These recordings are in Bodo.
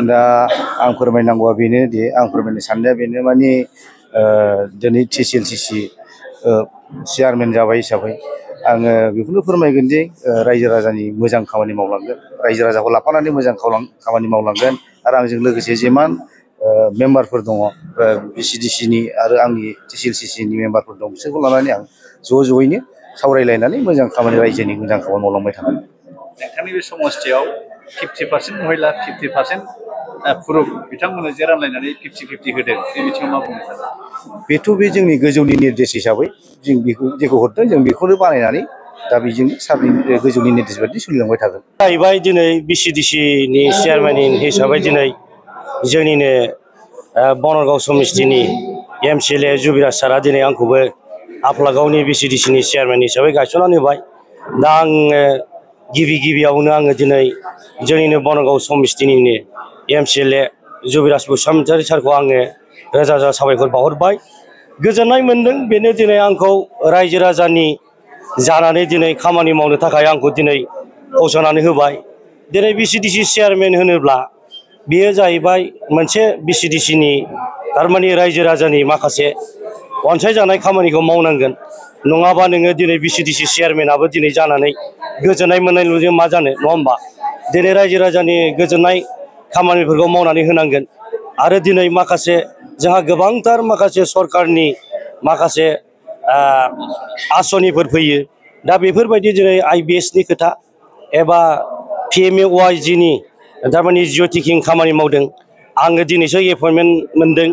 दा आं फोरमायनांगौआ बेनो दि आं फोरमायनो साननाया बेनो माने दिनै TCLCC चेयारमेन जाबाय हिसाबै आङो बेखौनो फोरमायगोन दि रायजो राजानि मोजां खामानि मावलांगोन, रायजो राजाखौ लाफानानै मोजां खामानि मावलांगोन आरो आंजों लोगोसे जिमान मेम्बारफोर दङ BCDC नि आरो आंनि TCLCC नि मेम्बारफोर दं बिसोरखौ लानानै आं ज'यैनो सावरायलायनानै मोजां खामानि रायजोनि मोजां खामानि मावलांबाय थागोन। नोंथांनि बे समस्थियाव 50% महिला 50% पुरुष बिथांमोननो जे रानलायनानै 50-50 होदों बे बिथिङाव मा बुंनो सानो? बेथ' बे जोंनि गोजौनि निर्देश हिसाबै जों बेखौ जेखौ हरदों जों बेखौनो बानायनानै दा बेजों गोजौनि निर्देश बायदि सोलिलांबाय थागोन। जाहैबाय दिनै BCDC नि चेयारमेन हिसाबै दिनै जोंनिनो बनरगाव समिस्थिनि MCLA जुबिराज सारा दिनै आंखौबो आफलागावनि BCDC नि चेयारमेन हिसाबै गायसननानै होबाय। दा आङो गिबियावनो आङो दिनै जोंनिनो बनरगाव समिस्थिनिनो MCLA जुबिराज बसुमतारी सारखौ आङो रोजा रोजा साबायखर बावहरबाय। गोजोननाय मोनदों बेनो दिनै आंखौ रायजो राजानि जानानै दिनै खामानि मावनो थाखाय आंखौ दिनै फसंनानै होबाय। दिनै BCDC चेयारमेन होनोब्ला बेयो जाहैबाय मोनसे BCDC नि थारमाने रायजो राजानि माखासे अनसायजानाय खामानिखौ मावनांगोन, नङाबा नोङो दिनै BCDC चेयारमेनाबो दिनै जानानै गोजोननाय मोननायल'जों मा जानो, नङा होमबा? दिनै रायजो राजानि गोजोननाय खामानिफोरखौ मावनानै होनांगोन। आरो दिनै माखासे जोंहा गोबांथार माखासे सरकारनि माखासे आसनिफोर फैयो। दा बेफोरबायदि दिनै IBS नि खोथा एबा PMAY नि थारमाने जिअ टेकिं खामानि मावदों। आङो दिनैसो एपइन्टमेन्ट मोनदों।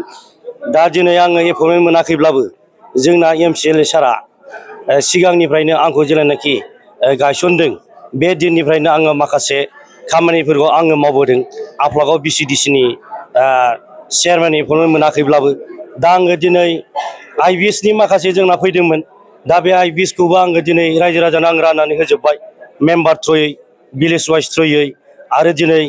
दा दिनै आङो एपइन्टमेन्ट मोनाखैब्लाबो जोंना MCLA सारा सिगांनिफ्रायनो आंखौ जेब्लानाखि गायसनदों बे दिननिफ्रायनो आङो माखासे खामानिफोरखौ आङो मावबोदों आफलागाव BCDC नि चेयारमेन एपइन्टमेन्ट मोनाखैब्लाबो। दा आङो दिनै IBS नि माखासे जोंना फैदोंमोन। दा बे IBS खौबो आङो दिनै रायजो राजानो आं राननानै होजोब्बाय मेम्बार थ्रुयै, भिलेज वाइस थ्रुयै। आरो दिनै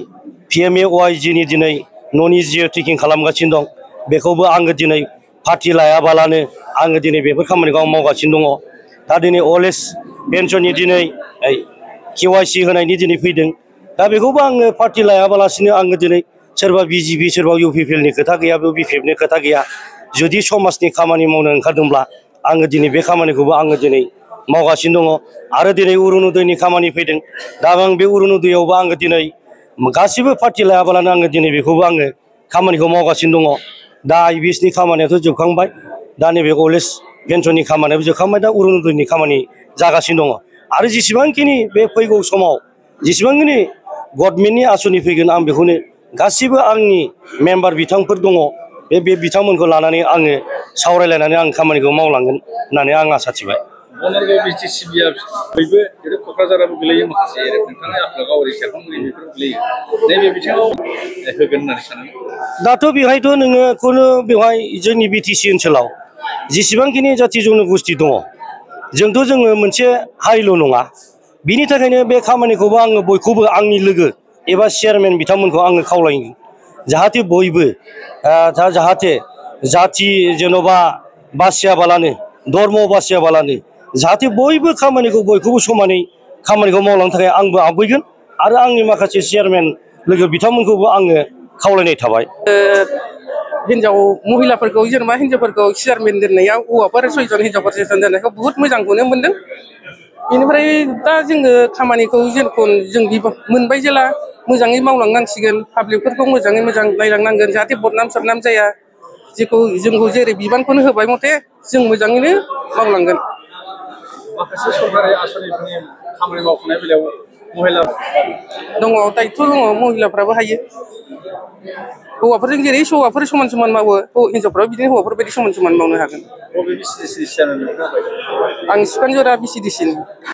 PMAY नि दिनै न'नि जिअ टेकिं खालामगासिनो दं, बेखौबो आङो दिनै पार्टि लायाबालानो आङो दिनै बेफोर खामानिखौ आं मावगासिनो दङ। दा दिनै अल्ड एज पेन्सननि दिनै KYC होनायनि दिनै फैदों। दा बेखौबो आङो पार्टि लायाबालासिनो आङो दिनै सोरबा BJP सोरबा UPPL नि खोथा गैया, BPF नि खोथा गैया। जुदि समाजनि खामानि मावनो ओंखारदोंब्ला आङो दिनै बे खामानिखौबो आङो दिनै मावगासिनो दङ। आरो दिनै अरुनदयनि खामानि फैदों। दा आं बे अरुनदयावबो आङो दिनै गासिबो पार्टि लायाबालानो आङो दिनै बेखौबो आङो खामानिखौ मावगासिनो दङ। दा IBS नि खामानियाथ' जोबखांबाय, दा नैबे अल्ड एज पेन्सननि खामानियाबो जोबखांबाय, दा अरुनदयनि खामानि जागासिनो दङ। आरो जेसेबांखिनि बे फैगौ समाव जेसेबांखिनि गभर्नमेन्टनि आसनि फैगोन आं बेखौनो गासिबो आंनि मेम्बार बिथांफोर दङ बे बिथांमोनखौ लानानै आङो सावरायलायनानै आं खामानिखौ मावलांगोन होननानै आं आसा थिबाय। बनरगाव BCDC बयबो जेरै क'क्राझाराबो गोलैयो माखासे नोंथाङा आफलागाव ओरै सेरफांगुरि बेफोर गोलैयो। नैबे बिथिङाव होगोन होननानै सानो? दाथ' बेवहायथ' नोङो खुनु बेवहाय जोंनि BTC ओनसोलाव जेसेबांखिनि जाथि जन'गोष्ठि दङ, जोंथ' जोङो मोनसे हारिल' नङा। बिनि थाखायनो बे खामानिखौबो आङो बयखौबो आंनि लोगो एबा चेयारमेन बिथांमोनखौ आङो खावलायो जाहाथे बयबो जाहाथे जाथि जेन'बा बासियाबालानो, धर्म बासियाबालानो जाहाथे बयबो खामानिखौ बयखौबो समानै खामानिखौ मावलांनो थाखाय आंबो आवगायगोन आरो आंनि माखासे चेयारमेन लोगो बिथांमोनखौबो आङो खावलायनाय थाबाय। हिन्जाव महिलाफोरखौ जेनेबा हिन्जावफोरखौ चेयारमेन दोननायाव हौवाफोर 6 जन हिन्जावफोर 6 जन दोननायखौ बुहुत मोजांखौनो मोनदों। बेनिफ्राय दा जोङो खामानिखौ जेरखम जों मोनबाय जेला मोजाङै मावलांनांसिगोन, पाब्लिकफोरखौ मोजाङै मोजां नायलांनांगोन जाहाथे बदनाम सरनाम जाया। जेखौ जोंखौ जेरै बिबानखौनो होबाय मथे जों मोजाङैनो मावलांगोन। माखासे सरकारि आसनिफोरनि खामानि मावफुंनाय बेलायाव महिला दङ, दायथ' दङ, महिलाफ्राबो हायो। हौवाफोरजों जेरै हौवाफोर समान समान मावो, हिन्जावफ्राबो बिदिनो हौवाफोरबायदि समान समान मावनो हागोन। बबे BCDC नि चेयारमेन? आं सिपानजरा BCDC नि।